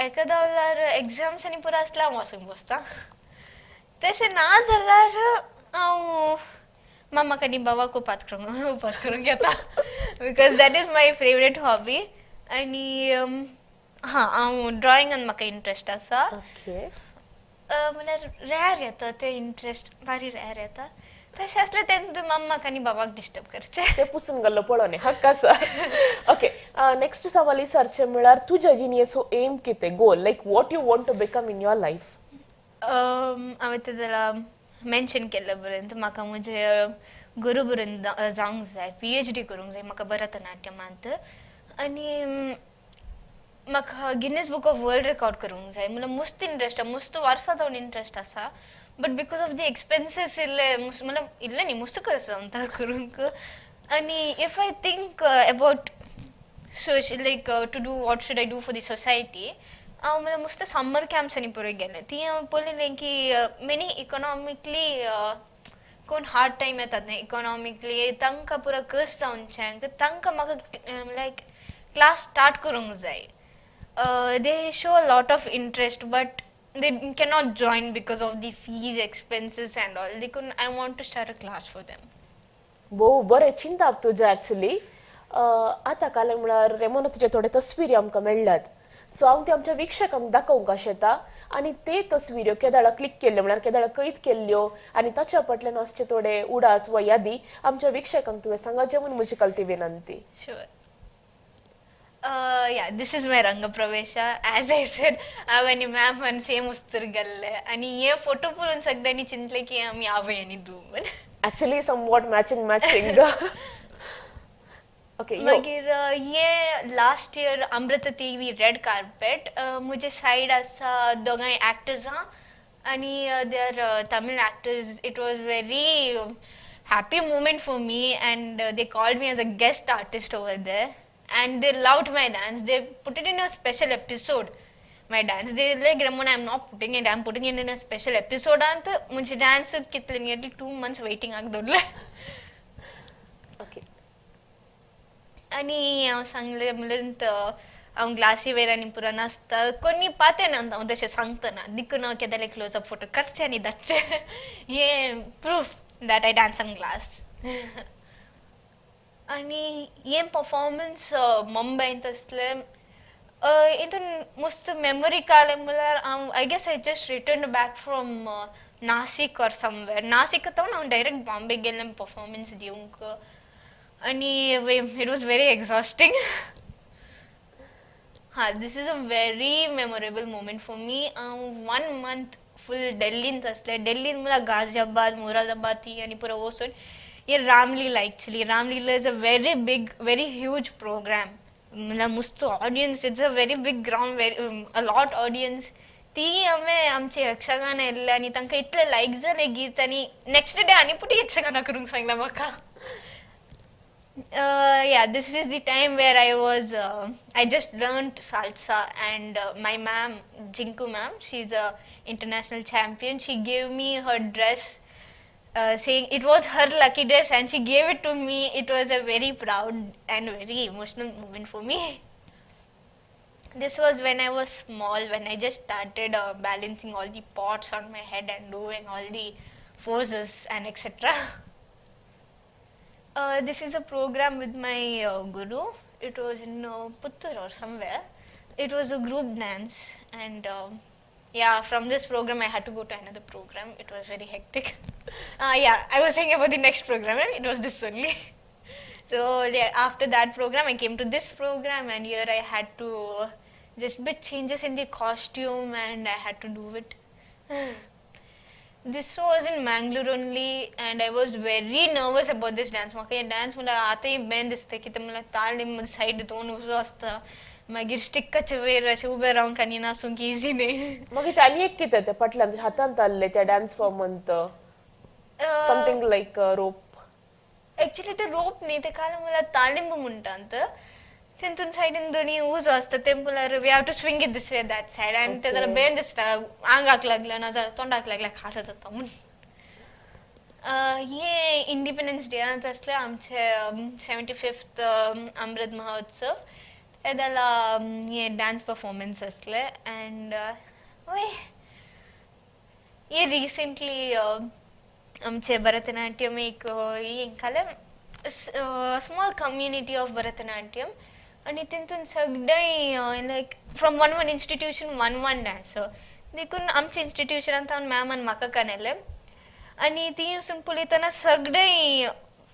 एका दावल्यार एग्जाम्स आनी पुरो आसल्यार हांव वचूंक बसता. तशें ना जाल्यार हांव मामाक आनी बाबाक उपात करूंक घेता because that is my favourite hobby. आनी हां हांव ड्रॉइंगान म्हाका इंट्रस्ट आसा. ओके. म्हणल्यार रेअर येता ते इंट्रस्ट, बारी रेअर येता. तशें आसलें तेन्ना मम्माक आनी बाबाक डिस्टर्ब करचें. ते पुसून गेल्लो पळोवने हक्क आसा. ओके, नेक्स्ट सवाल विचारचें म्हळ्यार तुज्या जिणेचो एम कितें, goal, like what you want to become in your life? हांवें तें जरा मेन्शन केल्ले पर्यंत म्हाका म्हजे गुरू पर्यंत जावंक जाय, पीएचडी करूंक जाय म्हाका भरतनाट्यमांत, आनी म्हाका Guinness book of world record करूंक जाय. म्हणल्यार मस्त इंट्रस्ट, मस्त वर्सां जावन इंट्रस्ट आसा, but because of the expenses इल्ले म्हणल्यार इल्ले न्ही, मस्त खर्च जाता करूंक. आनी if I think about social, like to do what should I do for the society, हांव म्हणल्यार मस्त समर कॅम्प्स आनी पुरो गेलें, ती हांव पळयलें की मेनी इकॉनॉमिकली कोण हार्ड टायम येतात न्ही इकॉनॉमिकली, तांकां पुरो कस जावचें, तांकां म्हाका लायक क्लास स्टार्ट करूंक जाय. They show a lot of interest but they cannot join because of the fees, expenses and all. देखून I want to start a class for them. भोव बरें चिंताप तुजें. एक्चुली आतां काल म्हळ्यार रेमोना तुजे थोडे तस्विरी आमकां मेळ्ळ्यात, सो हांव ते आमच्या वीक्षकांक दाखोवंक आशेता आनी ते तस्विऱ्यो केदाळा क्लिक केल्ल्यो, म्हळ्यार केदाळा कैद केल्ल्यो आनी ताच्या फाटल्यान आसचे थोडे उडास वा यादी आमच्या वीक्षकांक तुवें सांगाचें म्हूण म्हजी काल ती विनंती. Sure. Yeah, this is my Rangapravesha. As I said, हांव आनी मॅम आनी सेम उस्तर गेल्ले आनी हे फोटो पळोवन सगळ्यांनी चिंतले की आमी आवय आनी धूव म्हण. Actually somewhat matching matching, okay. मागीर हे last year Amrita TV red carpet, म्हजे सायड आसा दोगांय एक्टर्स आहा आनी they are Tamil actors. It was very happy moment for me and they called me as a guest artist over there and they loved my dance. They put it in a special episode, my dance. They like, "Ramona, I'm not putting it, I'm putting it in a special episode." And मुझे dance कितले nearly 2 months waiting आग दवरले. Okay. आनी हांव सांगलें म्हणल्यार हांव glassy वयर आनी पुरो नाचता, कोणी पाते ना हांव तशें सांगतना, देखून हांव केदाले क्लोज अप फोटो काडचे आनी धाडचे, हे proof that I dance on glass. आनी हे परफॉर्मन्स मुंबयंत आसलें. हितून मस्त मेमोरी काल म्हणल्यार हांव I guess I just return back from Nashik or somewhere. Nashik जावन हांव डायरेक्ट बॉम्बे गेल्लें परफॉर्मन्स दिवंक आनी it was very exhausting. हा, this is a very memorable moment for me. हांव वन मंथ फूल डेल्लींत आसलें. डेल्लींत म्हणल्यार गाजियाबाद, मुरादाबाद ती आनी पुरो वचून हे Ramlila. Actually Ramlila is a very big, very huge program, म्हणल्यार मस्त audience, it's a very big ground, very a lot audience. ती हांवें आमचे यक्षगान येयल्ले आनी तांकां इतलें लायक जालें गीत आनी नेक्स्ट डे आनी पुटी यक्षगाना करूंक सांगलें म्हाका. Yeah, this is the time where I just learned salsa and my ma'am, Jinku ma'am, she's a international champion. She gave me her dress, saying it was her lucky dress and she gave it to me. It was a very proud and very emotional moment for me. This was when I was small, when I just started balancing all the pots on my head and doing all the poses and etc. This is a program with my guru. It was in Puttur or somewhere. It was a group dance, and yeah, from this program I had to go to another program. It was very hectic. Yeah, I was saying about the next program, right? It was this only. So yeah, after that program, I came to this program, and here I had to just bit changes in the costume, and I had to do it. This was in Mangalore only, and I was very nervous about this dance. म्हाका हे dance म्हणल्यार आतांय बेन दिसता कितें म्हणल्यार ताल side दोन उजो आसता, मागीर स्टिकाचे वयर अशें उबें रावंक आनी नाचूंक इजी न्ही. मागीर ते आनी एक कितें तें फाटल्यान तुज्या हातांत आहलें त्या डान्स फॉर्मांत, समथींग लायक रोप? एक्चुली ते रोप न्ही, ते काल म्हणल्यार तालिंब म्हणटात. तेतून सायडीन दोनी उजो आसता, ते म्हणल्यार we have to swing it this that side आनी ते जरा बेन दिसता, आंगाक लागलें ना जाल्यार तोंडाक लागल्यार खास जाता म्हूण. हे इंडिपेंडन्स डेआंत आसले आमचे 75th Amrit Mahotsav, ते जाल्यार हे डान्स परफॉर्मन्स आसले. अँड वय हे रिसेंटली आमचे भरतनाट्यम एक हें small community of Bharatanatyam आनी तितून सगळे like from one one institution one one dancer. देखून आमच्या इन्स्टिट्युशनान थावन मॅमान म्हाका काणयलें आनी ती वचून पळयतना सगळे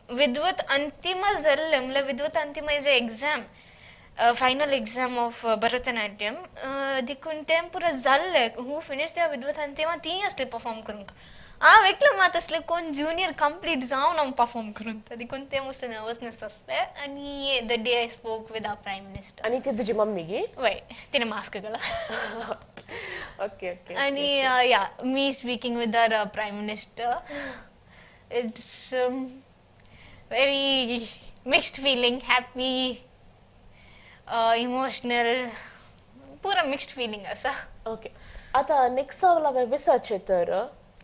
विद्वत अंतिमा जाल्लें. म्हणल्यार विद्वत अंतिमा is a exam, final exam of Bharatanatyam. देखून तें पुरो जाल्लें. हू फिनीश त्या विद्वत अंतिमा, ती आसली परफॉर्म करूंक. हांव एकलें मात आसलें कोण ज्युनियर कंप्लीट जावन हांव परफॉर्म करूंक, देखून तें मस्त नर्वसनेस आसलें. आनी the day I spoke with our prime minister. आनी ती तुजी मम्मी गी? वय, तिणें मास्क घाला. ओके ओके आणि yeah, me speaking with our prime minister, it's very mixed feeling, happy, emotional, पुरा मिक्स्ड फिलिंग आसा. ओके, आता नेक्स्ट सवाल हांवें विचारचें तर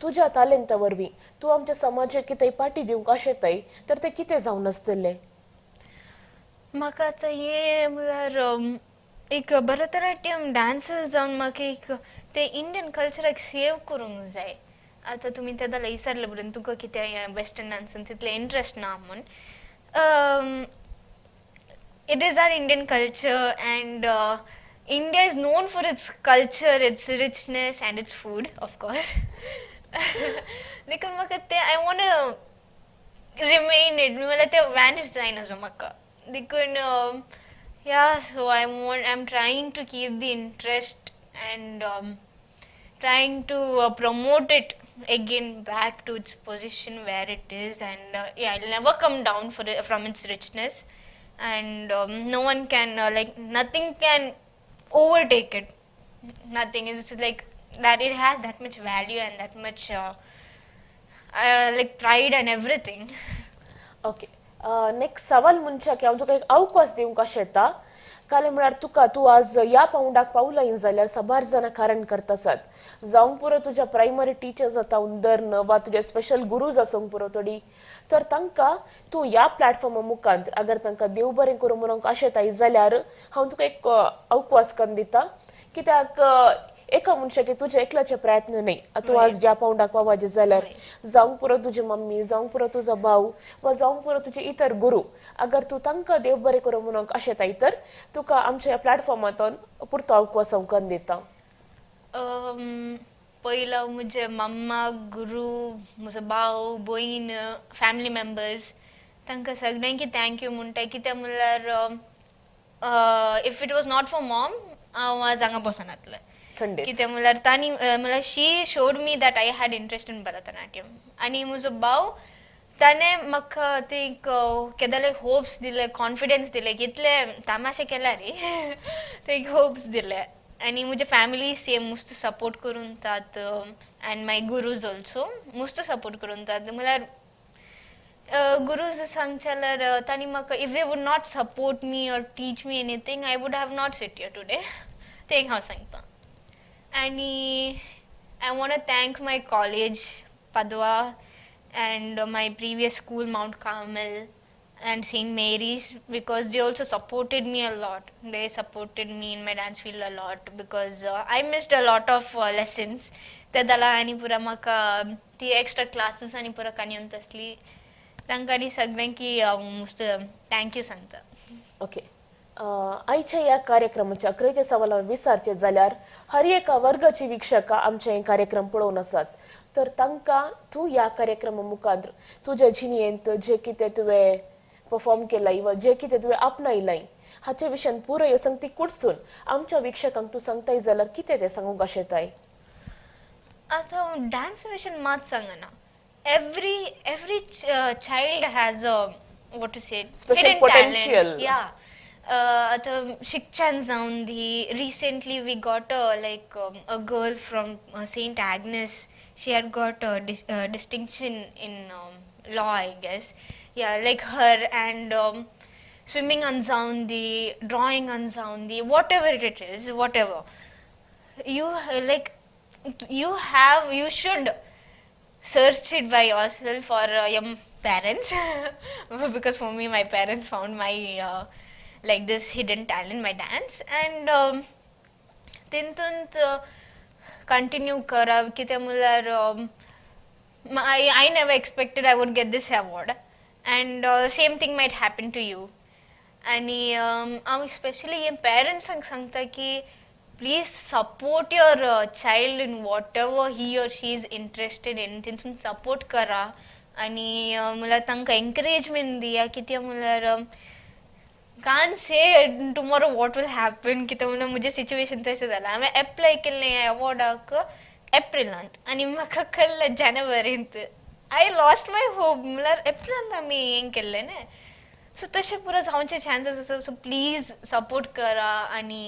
तुज्या तालेंता वरवीं तूं आमच्या समाजाक कितेंय पाटी दिवंक आशेताय तर तें कितें जावन आसतलें? म्हाका आतां हें म्हळ्यार एक भरतनाट्यम डांसर जावन म्हाका एक ते इंडियन कल्चराक सेव करूंक जाय. आतां तुमी तें जाल्यार विचारलें म्हणून तुका कितें वेस्टर्न डांसान तितलें इंट्रस्ट ना म्हूण. It is our Indian culture, and India is known for its culture, its richness and its food, of course. देखून म्हाका तें I want remain it, म्हणल्यार तें वॅनिश जायना सो म्हाका. देखून yeah, so I am trying to keep the interest and trying to promote it again back to its position where it is, and yeah, it'll never come down for it, from its richness, and no one can like, nothing can overtake it. Nothing is like that. It has that much value and that much like pride and everything. Okay, next सवाल म्हणच्या की हांव तुका एक अवकाश दिवंक आशेता. कालें म्हळ्यार तुका तूं आज ह्या पावंडाक पावला जाल्यार साबार जाणां कारण करता आसात, जावंक पुरो तुज्या प्रायमरी टिचर्स आतां धरून वा तुजे स्पेशल गुरूज आसूंक पुरो थोडी, तर तांकां तूं ह्या प्लॅटफॉर्मा मुखांत अगर तांकां देव बरें करूं म्हणूंक आशेताय जाल्यार हांव तुका एक अवकाश करून दिता. कित्याक एका मनशाक तुजे एकल्याचे प्रयत्न न्हय, तूं आज ज्या पावंडाक पावाचें जाल्यार जावंक पुरो तुजी मम्मी, जावंक पुरो तुजो भाव वा जावंक पुरो तुजे इतर गुरू, अगर तूं तांकां देव बरें करूं म्हणूंक आशेताय तर तुका आमच्या ह्या प्लॅटफॉर्मांतून पुरतो अवकाश हांव करून दिता. पयलो म्हजे मम्मा, गुरू, म्हजो भाव, भयण, फॅमिली मेंबर्स, तांकां सगळ्यांकी thank you म्हणटा. कित्याक म्हणल्यार if it was not for mom, हांव आज हांगा बसनातलें. कित्याक म्हणल्यार तांणी म्हणल्यार she showed me that I had interest in Bharatanatyam. आनी म्हजो भाव, ताणें म्हाका ते एक केदले होप्स दिले, कॉन्फिडन्स दिले की इतले तामाशे केल्या रे, ते एक होप्स दिले. आनी म्हजे फॅमिली सेम मस्त सपोर्ट करून तात, अँड my गुरूज ऑल्सो मस्त सपोर्ट करून तात. म्हणल्यार गुरूज सांगचे जाल्यार तांणी म्हाका, if they would not support me or teach me anything, I would have not sit here today, तें एक हांव सांगता. आनी I want thank my college Padwa and my previous school Mount Carmel and St. Mary's, because they also supported me a lot. They supported me in my dance field a lot, because I missed a lot of lessons. ते जाला आनी पुरा म्हाका ती extra classes आनी पुरा काणी आसली. तांकां आनी सगळ्यांकी हांव मस्त thank you सांगता. ओके, आयच्या ह्या कार्यक्रमाच्या अकरेच्या सवाला विचारचें जाल्यार हर एका वर्गाची वीक्षकां आमचे हे कार्यक्रम पळोवन आसात, तर तांकां तूं ह्या कार्यक्रमा मुखार तुज्या जिणेंत जे कितें तुवें परफॉर्म केलाय वा जे कितें तुवें आपणायलाय हाचे विशयान पुराय संगती कुडसून आमच्या वीक्षकांक तूं सांगताय जाल्यार कितें तें सांगूंक आशेताय? आतां डांस विशयान मात सांगना, every child has a, what to say, special potential. या, आतां शिकच्यान जावन दी, recently we got like a girl from Saint Agnes. She had got a distinction in law, I guess. Yeah, like her, and swimming on जावन, drawing on जावन, whatever it is, whatever you like, you have, you should search it by yourself or your parents, because for me, my parents found my like this hidden talent, my dance, and तितूंत continue करप. कित्याक म्हणल्यार I never expected I would get this award, and same thing might happen to you. आनी हांव specially हे पेरंट्सांक सांगता की Please support your child in whatever he or she is interested in. तेंचून सपोर्ट करा आनी म्हणल्यार तांकां एनकरेजमेंट दिया. कित्याक म्हणल्यार can't say tomorrow what will happen. कितें म्हणल्यार म्हजें सिच्युएशन तशें जालां. हांवें एप्लाय केल्लें ह्या अवॉर्डाक एप्रिलांत आनी म्हाका कळ्ळें जानेवारींत. I lost my hope. म्हणल्यार एप्रिलांत आमी हें केल्लें न्ही, सो तशें पुरो जावचे चान्सीस आसा. सो प्लीज सपोर्ट करा आनी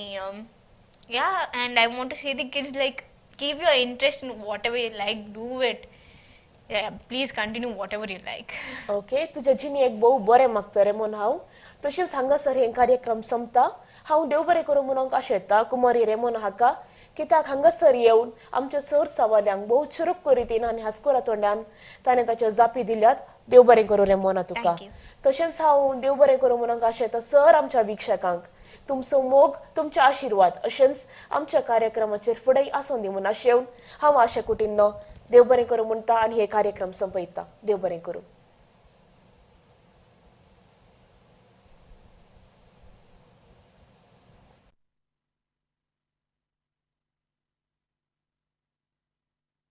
yeah, and I want to say the kids, like, keep your interest in whatever you like, do it. Please continue whatever you like. Okay, तुज्या जिणेक भोव बरें मागता रेमोन हांव. तशेंच हांगासर हे कार्यक्रम सोंपता. हांव देव बरें करूं म्हणूंक आशेता कुमारी रेमोन हाका, कित्याक हांगासर येवन आमच्या सर सवाल्यांक भोव चुरूक रितीन आनी हास्कोरा तोंडान ताणें ताच्यो जापी दिल्यात. देव बरें करूं रेमोना तुका. Thank you. तशेंच हांव देव बरें करूं म्हणूंक आशेता सर आमच्या वीक्षकांक. तुमचो मोग, तुमचे आशिर्वाद अशेंच आमच्या कार्यक्रमाचेर फुडें आसून दी म्हूण आशेवन हांव आशा कुटिन्नो देव बरें करूं म्हणटा आनी हे कार्यक्रम सोंपयता. देव बरें करूं.